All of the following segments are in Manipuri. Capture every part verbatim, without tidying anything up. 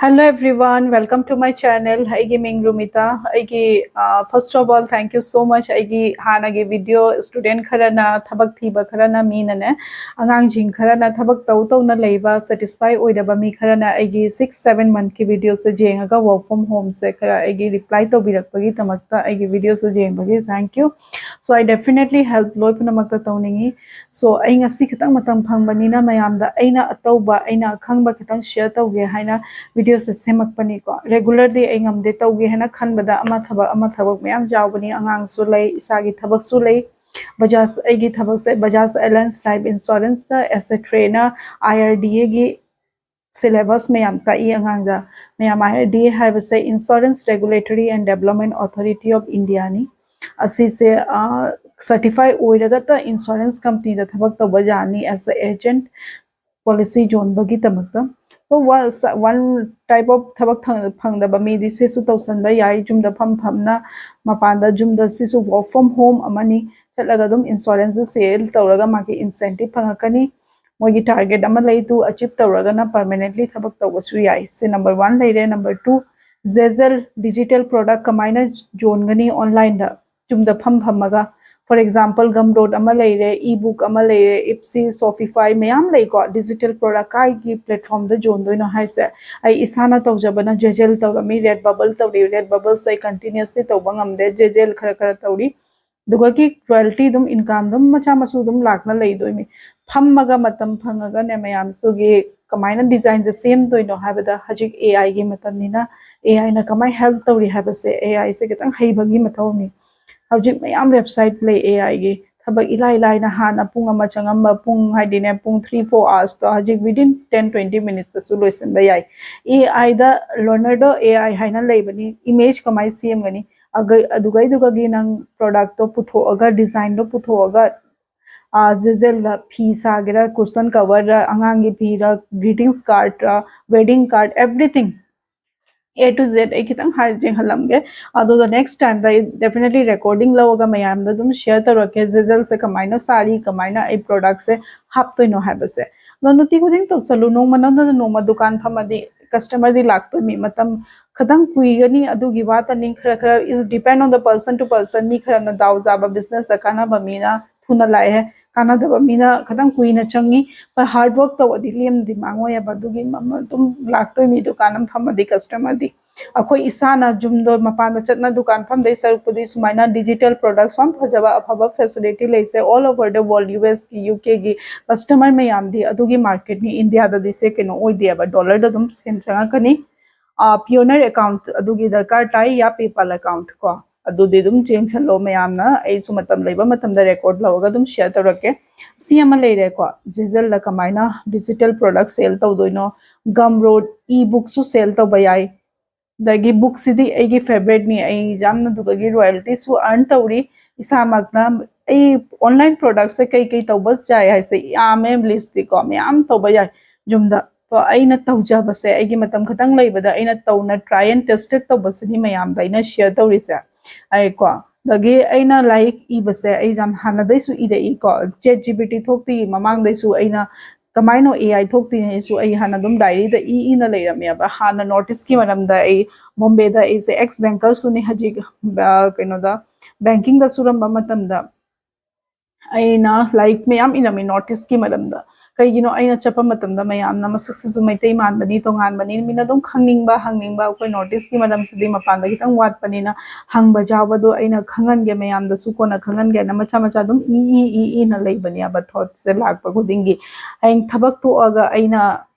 Hello everyone, welcome to my channel. ꯑꯩꯒꯤ ꯃꯤꯡ ꯔꯨꯃꯤꯇꯥ꯫ ꯑꯩꯒꯤ, uh, first of all, thank you so much. ꯑꯩꯒꯤ ꯍꯥꯟꯅꯒꯤ video student ꯈꯔꯅ, ꯊꯕꯛ ꯊꯤꯕ ꯈꯔꯅ ꯃꯤꯅꯅꯦ, ꯑꯉꯥꯡꯁꯤꯡ ꯈꯔꯅ ꯊꯕꯛ ꯇꯧ ꯇꯧꯅ ꯂꯩꯕ satisfy ꯑꯣꯏꯗꯕ ꯃꯤ ꯈꯔꯅ ꯑꯩꯒꯤ six seven monthꯀꯤ videoꯁꯦ ꯌꯦꯡꯉꯒ work from homeꯁꯦ ꯈꯔ ꯑꯩꯒꯤ reply ꯇꯧꯕꯤꯔꯛꯄꯒꯤꯗꯃꯛꯇ ꯑꯩꯒꯤ videoꯁꯨ ꯌꯦꯡꯕꯒꯤ thank you. So I definitely help, ꯂꯣꯏ ꯄꯨꯝꯅꯃꯛꯇ ꯇꯧꯅꯤꯡꯉꯤ꯫ So ꯑꯩ ꯉꯁꯤ ꯈꯤꯇꯪ ꯃꯇꯝ ꯐꯪꯕꯅꯤꯅ ꯃꯌꯥꯝꯗ ꯑꯩꯅ ꯑꯇꯧꯕ, ꯑꯩꯅ ꯑꯈꯪꯕ ꯈꯤꯇꯪ share ꯇꯧꯒꯦ ꯍꯥꯏꯅ videoꯁꯦ ꯁꯦꯝꯃꯛꯄꯅꯤꯀꯣ꯫ Regularly ꯑꯩ ꯉꯝꯗꯦ, ꯇꯧꯒꯦ ꯍꯥꯏꯅ ꯈꯟꯕꯗ ꯑꯃ ꯊꯕꯛ ꯑꯃ ꯊꯕꯛ ꯃꯌꯥꯝ ꯌꯥꯎꯕꯅꯤ, ꯑꯉꯥꯡꯁꯨ ꯂꯩ, ꯏꯁꯥꯒꯤ ꯊꯕꯛꯁꯨ ꯂꯩ꯫ ꯕꯖꯥꯖ, ꯑꯩꯒꯤ ꯊꯕꯛꯁꯦ Bajaj Allianz Life Insuranceꯇ as a trainerꯅ IRDAꯒꯤ syllabus ꯃꯌꯥꯝ ꯇꯥꯛꯏ ꯑꯉꯥꯡꯗ꯫ ꯃꯌꯥꯝ IRDA ꯍꯥꯏꯕꯁꯦ Insurance Regulatory and Development Authority of Indiaꯅꯤ꯫ ꯑꯁꯤꯁꯦ, ꯑ, certify ꯑꯣꯏꯔꯒꯇ insurance companyꯗ ꯊꯕꯛ ꯇꯧꯕ ꯌꯥꯅꯤ as a agent, policy ꯌꯣꯟꯕꯒꯤꯗꯃꯛꯇ꯫ So, ꯋꯥ-, ꯁ-, one type of ꯊꯕꯛ ꯊꯪ-, ꯐꯪꯗꯕ ꯃꯤꯗꯤ ꯁꯤꯁꯨ ꯇꯧꯁꯟꯕ ꯌꯥꯏ, ꯌꯨꯝꯗ ꯐꯝ ꯐꯝꯅ ꯃꯄꯥꯟꯗ, ꯌꯨꯝꯗ꯫ ꯁꯤꯁꯨ work from home ꯑꯃꯅꯤ꯫ ꯆꯠꯂꯒ ꯑꯗꯨꯝ insuranceꯁꯦ sale ꯇꯧꯔꯒ ꯃꯥꯒꯤ incentive ꯐꯪꯉꯛꯀꯅꯤ꯫ ꯃꯣꯏꯒꯤ target ꯑꯃ ꯂꯩ, ꯑꯗꯨ achieve ꯇꯧꯔꯒꯅ permanently ꯊꯕꯛ ꯇꯧꯕꯁꯨ ꯌꯥꯏ꯫ ꯁꯤ number one ꯂꯩꯔꯦ꯫ Number two, Zezel digital product ꯀꯃꯥꯏꯅ ꯌꯣꯟꯒꯅꯤ onlineꯗ, ꯌꯨꯝꯗ ꯐꯝ ꯐꯝꯃꯒ? For example, Gumroad ꯑꯃ ꯂꯩꯔꯦ, ebook ꯑꯃ ꯂꯩꯔꯦ, Etsy, Shopify ꯃꯌꯥꯝ ꯂꯩꯀꯣ꯫ Digital product ꯀꯥꯏꯒꯤ platformꯗ ꯌꯣꯟꯗꯣꯏꯅꯣ ꯍꯥꯏꯁꯦ? ꯑꯩ ꯏꯁꯥꯅ ꯇꯧꯖꯕꯅ Zezel ꯇꯧꯔꯝꯃꯤ, Redbubble ꯇꯧꯔꯤ꯫ Redbubbleꯁꯦ ꯑꯩ continuously ꯇꯧꯕ ꯉꯝꯗꯦ, Zezel ꯈꯔ ꯈꯔ ꯇꯧꯔꯤ꯫ ꯑꯗꯨꯒꯒꯤ royalty ꯑꯗꯨꯝ, income ꯑꯗꯨꯝ ꯃꯆꯥ ꯃꯁꯨ ꯑꯗꯨꯝ ꯂꯥꯛꯅ ꯂꯩꯗꯣꯏꯅꯤ꯫ ꯐꯝꯃꯒ ꯃꯇꯝ ꯐꯪꯉꯒꯅꯦ, ꯃꯌꯥꯝꯁꯨꯒꯤ ꯀꯃꯥꯏꯅ designꯁꯦ ꯁꯦꯝꯗꯣꯏꯅꯣ ꯍꯥꯏꯕꯗ, ꯍꯧꯖꯤꯛ AIꯒꯤ ꯃꯇꯝꯅꯤꯅ AIꯅ ꯀꯃꯥꯏꯅ help ꯇꯧꯔꯤ ꯍꯥꯏꯕꯁꯦ, AIꯁꯦ ꯈꯤꯇꯪ ꯍꯩꯕꯒꯤ ꯃꯊꯧꯅꯤ꯫ ꯍꯧꯖꯤꯛ ꯃꯌꯥꯝ website ꯂꯩ AIꯒꯤ꯫ ꯊꯕꯛ ꯏꯂꯥꯏ ꯂꯥꯏꯅ, ꯍꯥꯟꯅ ꯄꯨꯡ ꯑꯃ ꯆꯪꯉꯝꯕ, ꯄꯨꯡ ꯍꯥꯏꯗꯤꯅꯦ, ꯄꯨꯡ three four hoursꯇꯣ ꯍꯧꯖꯤꯛ within ten twenty minutesꯇꯁꯨ ꯂꯣꯏꯁꯤꯟꯕ ꯌꯥꯏ꯫ AIꯗ Leonardo AI ꯍꯥꯏꯅ ꯂꯩꯕꯅꯤ, image ꯀꯃꯥꯏꯅ ꯁꯦꯝꯒꯅꯤ, ꯑꯒ-, ꯑꯗꯨꯒꯩꯗꯨꯒꯒꯤ ꯅꯪ productꯇꯣ ꯄꯨꯊꯣꯛꯑꯒ, designꯗꯣ ꯄꯨꯊꯣꯛꯑꯒ, ꯑ, Zezelꯗ ꯐꯤ ꯁꯥꯒꯦꯔꯥ, cushion coverꯔ, ꯑꯉꯥꯡꯒꯤ Phir, greetings cardꯔ, wedding card, everything, A to Z ꯑꯩ ꯈꯤꯇꯪ ꯍꯥꯏ ꯌꯦꯡꯍꯜꯂꯝꯒꯦ꯫ ꯑꯗꯨꯒ next timeꯗ ꯑꯩ definitely recording ꯂꯧꯔꯒ ꯃꯌꯥꯝꯗ ꯑꯗꯨꯝ share ꯇꯧꯔꯛꯀꯦ, Zezelꯁꯦ ꯀꯃꯥꯏꯅ ꯁꯥꯔꯤ, ꯀꯃꯥꯏꯅ ꯑꯩ productꯁꯦ ꯍꯥꯞꯇꯣꯏꯅꯣ ꯍꯥꯏꯕꯁꯦ꯫ ꯑꯗꯣ ꯅꯨꯡꯇꯤ ꯈꯨꯗꯤꯡ ꯇꯧꯁꯜꯂꯨ, ꯅꯣꯡꯃ ꯅꯠꯇ꯭ꯔꯒ ꯅꯣꯡꯃ ꯗꯨꯀꯥꯟ ꯐꯝꯃꯗꯤ customerꯗꯤ ꯂꯥꯛꯇꯣꯏꯃꯤ꯫ ꯃꯇꯝ ꯈꯤꯇꯪ ꯀꯨꯏꯒꯅꯤ, ꯑꯗꯨꯒꯤ ꯋꯥꯇꯅꯤ꯫ ꯈꯔ ꯈꯔ is depend on the person to person꯫ ꯃꯤ ꯈꯔꯅ ꯗꯥꯎ ꯆꯥꯕ, businessꯇ ꯀꯥꯟꯅꯕ ꯃꯤꯅ ꯊꯨꯅ ꯂꯥꯛꯑꯦ, ꯀꯥꯟꯅꯗꯕ ꯃꯤꯅ ꯈꯤꯇꯪ ꯀꯨꯏꯅ ꯆꯪꯉꯤ꯫ But hard work ꯇꯧꯔꯗꯤ ꯂꯦꯝꯅꯗꯤ ꯃꯥꯡꯉꯣꯏ ꯍꯥꯏꯕ꯫ ꯑꯗꯨꯒꯤ ꯃꯃꯜ ꯑꯗꯨꯝ ꯂꯥꯛꯇꯣꯏꯃꯤ ꯗꯨꯀꯥꯟ ꯑꯃ ꯐꯝꯃꯗꯤ customerꯗꯤ꯫ ꯑꯩꯈꯣꯏ ꯏꯁꯥꯅ ꯌꯨꯝꯗꯣ ꯃꯄꯥꯟꯗ ꯆꯠꯅ ꯗꯨꯀꯥꯟ ꯐꯝꯗꯩ ꯁꯔꯨꯛꯄꯨꯗꯤ ꯁꯨꯃꯥꯏꯅ digital products ꯌꯥꯝ ꯐꯖꯕ ꯑꯐꯕ facility ꯂꯩꯁꯦ all over the world, USꯀꯤ, UKꯒꯤ customer ꯃꯌꯥꯝꯗꯤ ꯑꯗꯨꯒꯤ marketꯅꯤ꯫ ꯏꯟꯗꯤꯌꯥꯗꯗꯤ ꯁꯦ ꯀꯩꯅꯣ ꯑꯣꯏꯗꯦꯕ, dollarꯗ ꯑꯗꯨꯝ ꯁꯦꯟ ꯆꯪꯉꯛꯀꯅꯤ꯫ Pioneer account ꯑꯗꯨꯒꯤ ꯗꯔꯀꯥꯔ ꯇꯥꯏ, ꯌꯥ PayPal account ꯀꯣ, ꯑꯗꯨꯗꯤ ꯑꯗꯨꯝ ꯌꯦꯡꯁꯜꯂꯣ ꯃꯌꯥꯝꯅ꯫ ꯑꯩꯁꯨ ꯃꯇꯝ ꯂꯩꯕ ꯃꯇꯝꯗ record ꯂꯧꯔꯒ ꯑꯗꯨꯝ share ꯇꯧꯔꯛꯀꯦ꯫ ꯁꯤ ꯑꯃ ꯂꯩꯔꯦꯀꯣ, Jezelꯗ ꯀꯃꯥꯏꯅ digital product sale ꯇꯧꯗꯣꯏꯅꯣ꯫ Gumroad e-bookꯁꯨ sale ꯇꯧꯕ ꯌꯥꯏ꯫ ꯑꯗꯒꯤ bookꯁꯤꯗꯤ ꯑꯩꯒꯤ favouriteꯅꯤ, ꯑꯩ ꯌꯥꯝꯅ ꯑꯗꯨꯗꯒꯤ royaltyꯁꯨ earn ꯇꯧꯔꯤ꯫ ꯏꯁꯥꯃꯛꯅ ꯑꯩ online productꯁꯦ ꯀꯩ ꯀꯩ ꯇꯧꯕ ꯌꯥꯏ ꯍꯥꯏꯁꯦ ꯌꯥꯝꯃꯦ, listꯇꯤꯀꯣ ꯃꯌꯥꯝ ꯇꯧꯕ ꯌꯥꯏ ꯌꯨꯝꯗ꯫ ꯑꯗꯣ ꯑꯩꯅ ꯇꯧꯖꯕꯁꯦ, ꯑꯩꯒꯤ ꯃꯇꯝ ꯈꯤꯇꯪ ꯂꯩꯕꯗ ꯑꯩꯅ ꯇꯧꯅ try and tested ꯇꯧꯕꯁꯤꯅꯤ ꯃꯌꯥꯝꯗ ꯑꯩꯅ share ꯇꯧꯔꯤꯁꯦ꯫ ꯑꯩꯀꯣ, ꯑꯗꯒꯤ ꯑꯩꯅ ꯂꯥꯏꯔꯤꯛ ꯏꯕꯁꯦ ꯑꯩ ꯌꯥꯝ ꯍꯥꯟꯅꯗꯩꯁꯨ ꯏꯔꯛꯏꯀꯣ꯫ ChatGPT ꯊꯣꯛꯇ꯭ꯔꯤꯉꯩ ꯃꯃꯥꯡꯗꯩꯁꯨ ꯑꯩꯅ ꯀꯃꯥꯏꯅ AI ꯊꯣꯛꯇ꯭ꯔꯤꯉꯩꯁꯨ ꯑꯩ ꯍꯥꯟꯅ ꯑꯗꯨꯝ diaryꯗ ꯏ ꯏꯅ ꯂꯩꯔꯝꯃꯦꯕ꯫ ꯍꯥꯟꯅ North Eastꯀꯤ ꯃꯔꯝꯗ ꯑꯩ Bombayꯗ ꯑꯩꯁꯦ ex bankerꯁꯨꯅꯤ ꯍꯧꯖꯤꯛ, ꯑ, ꯀꯩꯅꯣꯗ bankingꯗ ꯁꯨꯔꯝꯕ ꯃꯇꯝꯗ ꯑꯩꯅ ꯂꯥꯏꯔꯤꯛ ꯃꯌꯥꯝ ꯏꯔꯝꯃꯤ North Eastꯀꯤ ꯃꯔꯝꯗ꯫ ꯀꯩꯒꯤꯅꯣ ꯑꯩꯅ ꯆꯠꯄ ꯃꯇꯝꯗ ꯃꯌꯥꯝꯅ ꯃꯁꯛꯁꯤꯁꯨ ꯃꯩꯇꯩ ꯃꯥꯟꯕꯅꯤ, ꯇꯣꯉꯥꯟꯕꯅꯤ, ꯃꯤꯅ ꯑꯗꯨꯝ ꯈꯪꯅꯤꯡꯕ, ꯍꯪꯅꯤꯡꯕ꯫ ꯑꯩꯈꯣꯏ North Eastꯀꯤ ꯃꯔꯝꯁꯤꯗꯤ ꯃꯄꯥꯟꯗ ꯈꯤꯇꯪ ꯋꯥꯠꯄꯅꯤꯅ ꯍꯪꯕ ꯌꯥꯎꯕꯗꯣ ꯑꯩꯅ ꯈꯪꯍꯟꯒꯦ, ꯃꯌꯥꯝꯗꯁꯨ ꯀꯣꯟꯅ ꯈꯪꯍꯟꯒꯦꯅ ꯃꯆꯥ ꯃꯆꯥ ꯑꯗꯨꯝ ꯏ ꯏ ꯏ ꯏꯅ ꯂꯩꯕꯅꯦꯕ thoughtꯁꯦ ꯂꯥꯛꯄ ꯈꯨꯗꯤꯡꯒꯤ꯫ ꯍꯌꯦꯡ ꯊꯕꯛ ꯊꯣꯛꯑꯒ ꯑꯩꯅ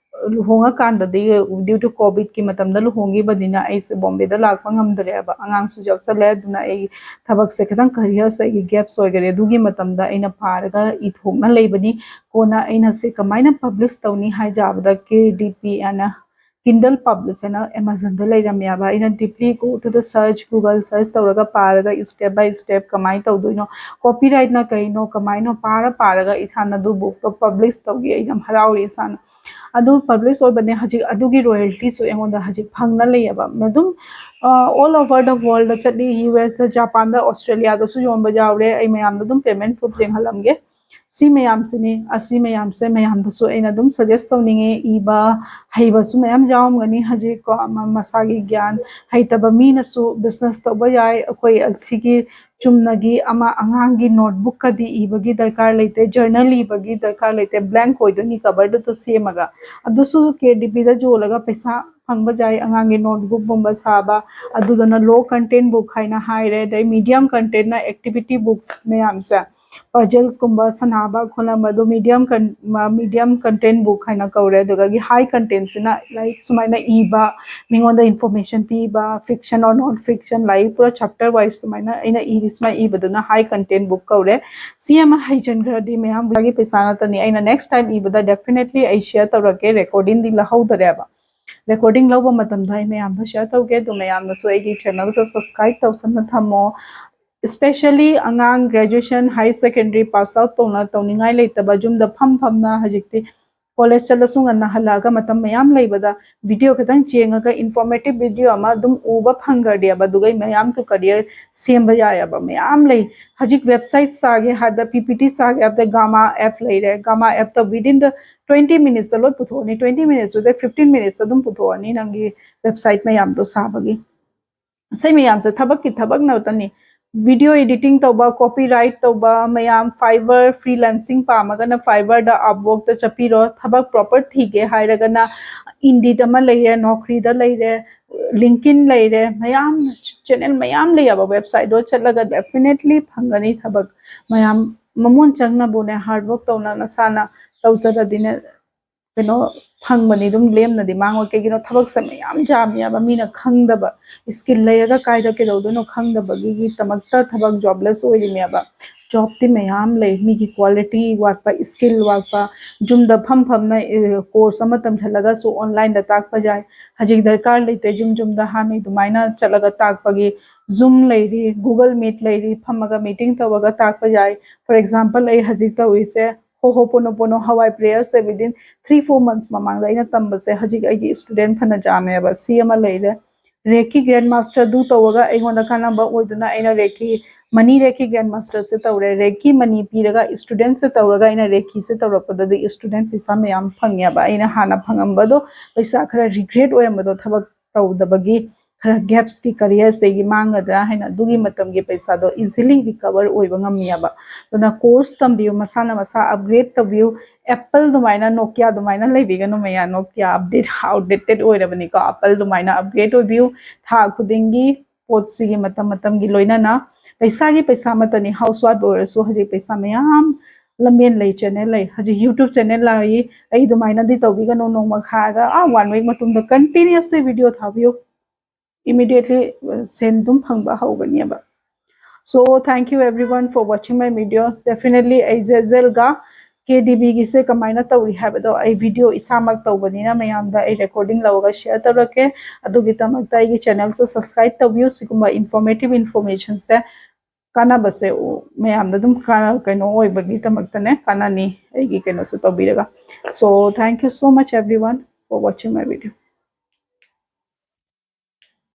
ꯂꯨꯍꯣꯡꯉꯀꯥꯟꯗꯗꯤ due to COVIDꯀꯤ ꯃꯇꯝꯗ ꯂꯨꯍꯣꯡꯈꯤꯕꯅꯤꯅ ꯑꯩꯁꯦ Bombayꯗ ꯂꯥꯛꯄ ꯉꯝꯗ꯭ꯔꯦꯕ, ꯑꯉꯥꯡꯁꯨ ꯌꯥꯎꯁꯜꯂꯦ꯫ ꯑꯗꯨꯅ ꯑꯩ ꯊꯕꯛꯁꯦ ꯈꯤꯇꯪ careerꯁꯦ ꯑꯩꯒꯤ gaps ꯑꯣꯏꯈꯔꯦ꯫ ꯑꯗꯨꯒꯤ ꯃꯇꯝꯗ ꯑꯩꯅ ꯄꯥꯔꯒ ꯏꯊꯣꯛꯅ ꯂꯩꯕꯅꯤ꯫ ꯀꯣꯟꯅ ꯑꯩꯅ ꯁꯤ ꯀꯃꯥꯏꯅ publish ꯇꯧꯅꯤ ꯍꯥꯏ ꯇꯥꯕꯗ, KDP ꯑꯅ Kindle Publish ꯑꯅ Amazonꯗ ꯂꯩꯔꯝꯃꯦꯕ꯫ ꯑꯩꯅ deeply go to the search, Google search ꯇꯧꯔꯒ ꯄꯥꯔꯒ step by step ꯀꯃꯥꯏꯅ ꯇꯧꯗꯣꯏꯅꯣ, copyrightꯅ ꯀꯩꯅꯣ, ꯀꯃꯥꯏꯅ ꯄꯥꯔ ꯄꯥꯔꯒ ꯏꯁꯥꯅ ꯑꯗꯨ bookꯇꯣ publish ꯇꯧꯈꯤ꯫ ꯑꯩ ꯌꯥꯝ ꯍꯔꯥꯎꯔꯤ ꯏꯁꯥꯅ꯫ ꯑꯗꯨ publish ꯑꯣꯏꯕꯅꯦ ꯍꯧꯖꯤꯛ, ꯑꯗꯨꯒꯤ royaltyꯁꯨ ꯑꯩꯉꯣꯟꯗ ꯍꯧꯖꯤꯛ ꯐꯪꯅ ꯂꯩꯌꯦꯕ꯫ ꯑꯗꯨꯝ, ꯑ, all over the worldꯗ ꯆꯠꯂꯤ, USꯇ, Japanꯗ, Australiaꯗꯁꯨ ꯌꯣꯟꯕ ꯌꯥꯎꯔꯦ꯫ ꯑꯩ ꯃꯌꯥꯝꯗ ꯑꯗꯨꯝ payment proof ꯌꯦꯡꯍꯜꯂꯝꯒꯦ꯫ ꯁꯤ ꯃꯌꯥꯝꯁꯤꯅꯤ꯫ ꯑꯁꯤ ꯃꯌꯥꯝꯁꯦ ꯃꯌꯥꯝꯗꯁꯨ ꯑꯩꯅ ꯑꯗꯨꯝ suggest ꯇꯧꯅꯤꯡꯉꯦ꯫ ꯏꯕ ꯍꯩꯕꯁꯨ ꯃꯌꯥꯝ ꯌꯥꯎꯔꯝꯒꯅꯤ ꯍꯧꯖꯤꯛꯀꯣ, ꯃꯁꯥꯒꯤ ꯒ꯭ꯌꯥꯟ꯫ ꯍꯩꯇꯕ ꯃꯤꯅꯁꯨ business ꯇꯧꯕ ꯌꯥꯏ꯫ ꯑꯩꯈꯣꯏ ꯑꯁꯤꯒꯤ ꯆꯨꯝꯅꯒꯤ ꯑꯃ ꯑꯉꯥꯡꯒꯤ notebook ꯀꯗꯤ ꯏꯕꯒꯤ ꯗꯔꯀꯥꯔ ꯂꯩꯇꯦ, journal ꯏꯕꯒꯤ ꯗꯔꯀꯥꯔ ꯂꯩꯇꯦ, blank ꯑꯣꯏꯗꯣꯏꯅꯤ cover ꯗꯨꯇ ꯁꯦꯝꯃꯒ꯫ ꯑꯗꯨꯁꯨ KDP ꯗ ꯌꯣꯜꯂꯒ ꯄꯩꯁꯥ ꯐꯪꯕ ꯌꯥꯏ꯫ ꯑꯉꯥꯡꯒꯤ notebook ꯀꯨꯝꯕ ꯁꯥꯕ, ꯑꯗꯨꯗꯨꯅ low content book ꯍꯥꯏꯅ ꯍꯥꯏꯔꯦ꯫ ꯑꯗꯩ medium content ꯅ activity books ꯃꯌꯥꯝꯁꯦ, puzzles ꯀꯨꯝꯕ ꯁꯥꯟꯅꯕ ꯈꯣꯠꯅꯕ, ꯑꯗꯨ medium con-, medium content book ꯍꯥꯏꯅ ꯀꯧꯔꯦ꯫ ꯑꯗꯨꯗꯒꯤ high content ꯁꯤꯅ ꯂꯥꯏꯔꯤꯛ ꯁꯨꯃꯥꯏꯅ ꯏꯕ, ꯃꯤꯉꯣꯟꯗ information ꯄꯤꯕ, fiction or non fiction, ꯂꯥꯏꯔꯤꯛ ꯄꯨꯔꯥ chapter wise ꯁꯨꯃꯥꯏꯅ ꯑꯩꯅ ꯏꯔꯤ, ꯁꯨꯃꯥꯏꯅ ꯏꯕꯗꯨꯅ high content book ꯀꯧꯔꯦ꯫ ꯁꯤ ꯑꯃ ꯍꯩꯖꯤꯟꯈ꯭ꯔꯗꯤ ꯃꯌꯥꯝ ꯄꯩꯁꯥ ꯉꯥꯛꯇꯅꯤ꯫ ꯑꯩꯅ next time ꯏꯕꯗ definitely ꯑꯩ share ꯇꯧꯔꯛꯀꯦ꯫ Recording ꯗꯤ ꯂꯧꯍꯧꯗꯔꯦꯕ꯫ Recording ꯂꯧꯕ ꯃꯇꯝꯗ ꯑꯩ ꯃꯌꯥꯝꯗ share ꯇꯧꯒꯦ꯫ ꯑꯗꯨ ꯃꯌꯥꯝꯅꯁꯨ ꯑꯩꯒꯤ channel ꯁꯦ subscribe ꯇꯧꯁꯟꯅ ꯊꯝꯃꯣ꯫ Especially ꯑꯉꯥꯡ graduation, higher secondary pass out ꯇꯧꯅ, ꯇꯧꯅꯤꯡꯉꯥꯏ ꯂꯩꯇꯕ, ꯌꯨꯝꯗ ꯐꯝ ꯐꯝꯅ ꯍꯧꯖꯤꯛꯇꯤ college ꯆꯠꯂꯁꯨ ꯉꯟꯅ ꯍꯜꯂꯛꯑꯒ ꯃꯇꯝ ꯃꯌꯥꯝ ꯂꯩꯕꯗ video ꯈꯤꯇꯪ ꯌꯦꯡꯉꯒ informative video ꯑꯃ ꯑꯗꯨꯝ ꯎꯕ ꯐꯪꯈ꯭ꯔꯗꯤꯕ, ꯑꯗꯨꯒ ꯑꯩ ꯃꯌꯥꯝꯗꯨ career ꯁꯦꯝꯕ ꯌꯥꯏꯑꯕ꯫ ꯃꯌꯥꯝ ꯂꯩ꯫ ꯍꯧꯖꯤꯛ website ꯁꯥꯒꯦ ꯍꯥꯏꯕꯗ, PPT ꯁꯥꯒꯦ ꯍꯥꯏꯕꯗ Gamma app ꯂꯩꯔꯦ꯫ Gamma app ꯇ within the twenty minutes ꯇ ꯂꯣꯏ ꯄꯨꯊꯣꯛꯑꯅꯤ꯫ Twenty minutes ꯇꯨꯗ fifteen minutes ꯑꯗꯨꯝ ꯄꯨꯊꯣꯛꯑꯅꯤ ꯅꯪꯒꯤ website ꯃꯌꯥꯝꯗꯣ ꯁꯥꯕꯒꯤ꯫ ꯁꯤ ꯃꯌꯥꯝꯁꯦ ꯊꯕꯛꯀꯤ ꯊꯕꯛ ꯉꯥꯛꯇꯅꯤ꯫ Video editing ꯇꯧꯕ, copyright ꯇꯧꯕ ꯃꯌꯥꯝ, Fiverr freelancing ꯄꯥꯝꯃꯒꯅ Fiverr ꯗ, Upwork ꯇ ꯆꯠꯄꯤꯔꯣ꯫ ꯊꯕꯛ proper ꯊꯤꯒꯦ ꯍꯥꯏꯔꯒꯅ Indeed ꯑꯃ ꯂꯩꯔꯦ, Naukri ꯗ ꯂꯩꯔꯦ, LinkedIn ꯂꯩꯔꯦ, ꯃꯌꯥꯝ channel ꯃꯌꯥꯝ ꯂꯩꯌꯦꯕ꯫ Website ꯗꯣ ꯆꯠꯂꯒ definitely ꯐꯪꯒꯅꯤ ꯊꯕꯛ꯫ ꯃꯌꯥꯝ ꯃꯃꯣꯟ ꯆꯪꯅꯕꯨꯅꯦ, hard work ꯇꯧꯅ ꯅꯁꯥꯅ ꯇꯧꯖꯔꯗꯤꯅꯦ, ꯀꯩꯅꯣ ꯐꯪꯕꯅꯤ ꯑꯗꯨꯝ, ꯂꯦꯝꯅꯗꯤ ꯃꯥꯡꯉꯣꯏ꯫ ꯀꯩꯒꯤꯅꯣ, ꯊꯕꯛꯁꯦ ꯃꯌꯥꯝ ꯌꯥꯝꯃꯦꯕ, ꯃꯤꯅ ꯈꯪꯗꯕ, skill ꯂꯩꯔꯒ ꯀꯥꯏꯗ ꯀꯩꯗꯧꯗꯣꯏꯅꯣ ꯈꯪꯗꯕꯒꯤꯗꯃꯛꯇ ꯊꯕꯛ jobless ꯑꯣꯏꯔꯤꯅꯦꯕ꯫ Job ꯇꯤ ꯃꯌꯥꯝ ꯂꯩ, ꯃꯤꯒꯤ quality ꯋꯥꯠꯄ, skill ꯋꯥꯠꯄ, ꯌꯨꯝꯗ ꯐꯝ ꯐꯝꯅ, ꯑꯦ, course ꯑꯃ ꯇꯝꯁꯤꯜꯂꯒꯁꯨ online ꯗ ꯇꯥꯛꯄ ꯌꯥꯏ꯫ ꯍꯧꯖꯤꯛ ꯗꯔꯀꯥꯔ ꯂꯩꯇꯦ ꯌꯨꯝ ꯌꯨꯝꯗ ꯍꯥꯟꯅꯩ ꯑꯗꯨꯃꯥꯏꯅ ꯆꯠꯂꯒ ꯇꯥꯛꯄꯒꯤ꯫ Zoom ꯂꯩꯔꯤ, Google Meet ꯂꯩꯔꯤ, ꯐꯝꯃꯒ meeting ꯇꯧꯔꯒ ꯇꯥꯛꯄ ꯌꯥꯏ꯫ For example, ꯑꯩ ꯍꯧꯖꯤꯛ ꯇꯧꯔꯤꯁꯦ Ho'oponopono, Hawaii prayers ꯁꯦ within three four months ꯃꯃꯥꯡꯗ ꯑꯩꯅ ꯇꯝꯕꯁꯦ ꯍꯧꯖꯤꯛ ꯑꯩꯒꯤ student ꯐꯅ ꯌꯥꯝꯃꯦꯕ꯫ ꯁꯤ ꯑꯃ ꯂꯩꯔꯦ꯫ Reiki Grandmaster ꯗꯨ ꯇꯧꯔꯒ ꯑꯩꯉꯣꯟꯗ ꯀꯥꯟꯅꯕ ꯑꯣꯏꯗꯨꯅ ꯑꯩꯅ Reiki ꯃꯅꯤ ꯔꯦꯀꯤ ꯒ꯭ꯔꯦꯟ ꯃꯥꯁꯇꯔꯁꯦ ꯇꯧꯔꯦ, ꯔꯦꯀꯤ ꯃꯅꯤ ꯄꯤꯔꯒ ꯏꯁꯇꯨꯗꯦꯟꯁꯦ ꯇꯧꯔꯒ ꯑꯩꯅ ꯔꯦꯀꯤꯁꯦ ꯇꯧꯔꯛꯄꯗꯗꯤ ꯏꯁꯇꯨꯗꯦꯟ ꯄꯩꯁꯥ ꯃꯌꯥꯝ ꯐꯪꯉꯦꯕ꯫ ꯑꯩꯅ ꯍꯥꯟꯅ ꯐꯪꯉꯝꯕꯗꯣ ꯄꯩꯁꯥ ꯈꯔ ꯔꯤꯒ꯭ꯔꯦꯠ ꯑꯣꯏꯔꯝꯕꯗꯣ, ꯊꯕꯛ ꯇꯧꯗꯕꯒꯤ ꯈꯔ ꯒꯦꯞꯁꯀꯤ ꯀꯔꯤꯌꯔꯁꯇꯒꯤ ꯃꯥꯡꯒꯗ꯭ꯔꯥ ꯍꯥꯏꯅ ꯑꯗꯨꯒꯤ ꯃꯇꯝꯒꯤ ꯄꯩꯁꯥꯗꯣ ꯏꯖꯤꯂꯤ ꯔꯤꯀꯕꯔ ꯑꯣꯏꯕ ꯉꯝꯃꯦꯕ꯫ ꯑꯗꯨꯅ ꯀꯣꯔꯁ ꯇꯝꯕꯤꯌꯨ, ꯃꯁꯥꯅ ꯃꯁꯥ ꯑꯞꯒ꯭ꯔꯦꯗ ꯇꯧꯕꯤꯌꯨ꯫ ꯑꯦꯄꯜ ꯑꯗꯨꯃꯥꯏꯅ, ꯅꯣꯀꯤꯌꯥ ꯑꯗꯨꯃꯥꯏꯅ ꯂꯩꯕꯤꯒꯅꯨ ꯃꯌꯥ, ꯅꯣꯀꯤꯌꯥ ꯑꯞꯗꯦꯠ ꯑꯥꯎꯠꯗꯦꯇꯦꯠ ꯑꯣꯏꯔꯕꯅꯤꯀꯣ꯫ ꯑꯦꯄꯜ ꯑꯗꯨꯃꯥꯏꯅ ꯑꯞꯒ꯭ꯔꯦꯗ ꯑꯣꯏꯕꯤꯌꯨ꯫ ꯊꯥ ꯈꯨꯗꯤꯡꯒꯤ ꯄꯣꯠꯁꯤꯒꯤ ꯃꯇꯝ ꯃꯇꯝꯒꯤ ꯂꯣꯏꯅꯅ ꯄꯩꯁꯥꯒꯤ ꯄꯩꯁꯥ ꯑꯃꯠꯇꯅꯤ꯫ ꯍꯥꯎꯁ ꯋꯥꯏꯐ ꯑꯣꯏꯔꯁꯨ ꯍꯧꯖꯤꯛ ꯄꯩꯁꯥ ꯃꯌꯥꯝ ꯂꯝꯕꯦꯟ ꯂꯩ, ꯆꯦꯅꯦꯜ ꯂꯩ꯫ ꯍꯧꯖꯤꯛ ꯌꯨꯇ꯭ꯌꯨꯕ ꯆꯦꯅꯦꯜ ꯂꯥꯛꯏ, ꯑꯩ ꯑꯗꯨꯃꯥꯏꯅꯗꯤ ꯇꯧꯕꯤꯒꯅꯨ꯫ ꯅꯣꯡꯃ ꯈꯥꯏꯔꯒ ꯑꯥ ꯋꯥꯟ ꯋꯤꯛ ꯃꯇꯨꯡꯗ ꯀꯟꯇꯤꯅ꯭ꯌꯨꯁꯂꯤ ꯚꯤꯗꯤꯑꯣ ꯊꯥꯕꯤꯌꯨ꯫ ꯏꯃꯤꯗꯤꯌꯦꯠꯂꯤ ꯁꯦꯟ ꯑꯗꯨꯝ ꯐꯪꯕ ꯍꯧꯒꯅꯦꯕ꯫ So thank you everyone for watching my video. Definitely ꯑꯩ ꯖꯦꯖꯦꯜꯒ ꯀꯦ ꯗꯤ ꯕꯤꯒꯤꯁꯦ ꯀꯃꯥꯏꯅ ꯇꯧꯔꯤ ꯍꯥꯏꯕꯗꯣ ꯑꯩ ꯚꯤꯗꯤꯑꯣ ꯏꯁꯥꯃꯛ ꯇꯧꯕꯅꯤꯅ ꯃꯌꯥꯝꯗ ꯑꯩ ꯔꯦꯀꯣꯔꯗꯤꯡ ꯂꯧꯔꯒ ꯁꯤꯌꯔ ꯇꯧꯔꯛꯀꯦ꯫ ꯑꯗꯨꯒꯤꯗꯃꯛꯇ ꯑꯩꯒꯤ ꯆꯦꯅꯦꯜꯁꯦ ꯁꯕꯁꯀ꯭ꯔꯥꯏꯕ ꯇꯧꯕꯤꯌꯨ꯫ ꯁꯤꯒꯨꯝꯕ ꯏꯟꯐꯣꯔꯃꯦꯇꯤꯚ ꯏꯟꯐꯣꯔꯃꯦꯁꯟꯁꯦ ꯀꯥꯟꯅꯕꯁꯦ ꯎ-, ꯃꯌꯥꯝꯗ ꯑꯗꯨꯝ ꯀꯥꯟꯅ-, ꯀꯩꯅꯣ ꯑꯣꯏꯕꯒꯤꯗꯃꯛꯇꯅꯦ, ꯀꯥꯟꯅꯅꯤ ꯑꯩꯒꯤ ꯀꯩꯅꯣꯁꯦ ꯇꯧꯕꯤꯔꯒ꯫ So thank you so much everyone for watching my video.